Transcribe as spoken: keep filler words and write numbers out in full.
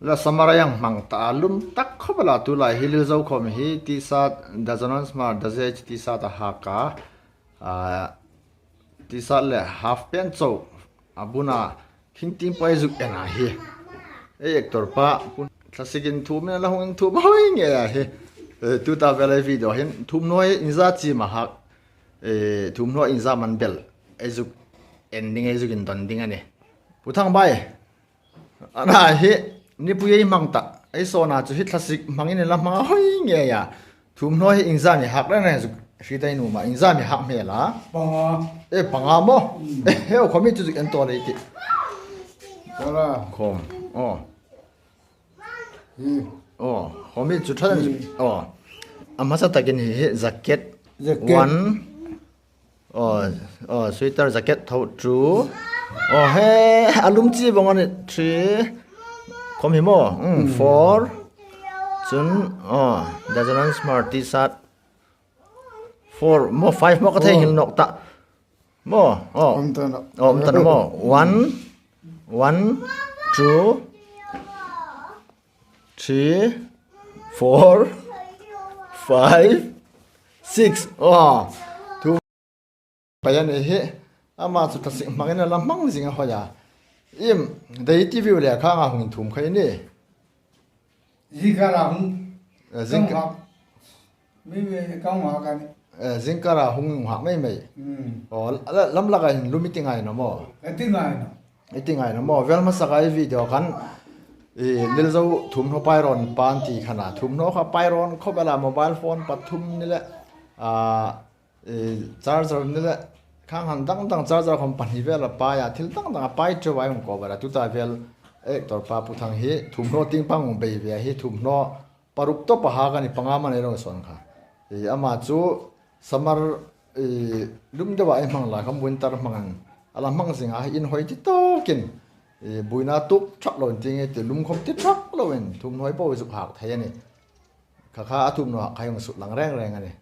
La summer a hang hmang ta a, lum tak khawp el a, tulai hi Lilzo khawm hi T-shirt, Dazanon Smart, Daze T-shirt a hak a, a, T-shirt le half pant chau a bun a, khingting pawh ei zuk en a hi. Ei actor pa, Pu Thlasikin thum in la hung inthum hoi ngei a hi. E, tuta vel ei video hin, thumhnaw inza chiem a hak, e, thumhnaw inza man bel ei zuk en ding, ei zuk indon ding a nih. Pu Thangbai. Ana hi, Nipui ei hmang ta, ei sawna chu hi Thlasik hmangin la hmang hoi ngei a. Thumhnaw hi inza mi hak le na zuk hriet ei nuom a, inza mi hak hmel a. Panga. E, panga maw? Mm. E, he, o, khawmi chu zuk en tawk ei tih. Tara. Khawm. O. Hi. O, khawmi chu ṭha zuk. Hi. O. A hmasa takin hi, hi jacket. Jacket. One. O, o, sweater, jacket tho, two. O, he, a lum chi vong a nih, three. Khawm hi maw? Mm, mm. Four. Chun, o, Dazanon Smart T-shirt. Four, maw, five maw ka thei, o, hil nawk ta. Maw, o. Awm ta naw. O, awm ta naw maw. One, one, two, three, four, five, six. O. Thum. Paian ei hi, ama chu Thlasik hmangin la hmang zing a hoi a. Im, dei ti viu le khang a hung inthum khai ni. Zingkar a hung. Eh, zingka- Kang hak. Mi, mi, kang hak a nih. Eh, zingkar a hung hak mei mei. Hmm. O, la, lam laka hin lum i ti ngai naw maw? I ti ngai naw. I ti ngai naw maw? Vel hmasa ka ei video khan, i, Lilzo thumhnaw pairawn pan ti khan a. Thumhnaw kha pairawn khawp el a, mobile phone pathum ni le, a, e, charger ni le, khang han dang dang charger khawm pahni vel a pai a, thil dang dang a pai ṭeu a, hung ko ber a, tuta vel actor pa Pu Thang hi thumhnaw tieng pang hung bei ve a, hi thumhnaw paruk tawp a hak a nih, panga man ei lo sawn kha. E, ama chu summer, e, lum deu a ei hmang lai khawm winter hmang an, a la hmang zing a, inhawi ti tawkin, e, buoina tuk thak loin ti nge ti, lum khawm ti thak loin, thumhnaw po zuk hak thei a nih. Kha kha a thumhnaw hak kha hung sut lang reng reng a nih.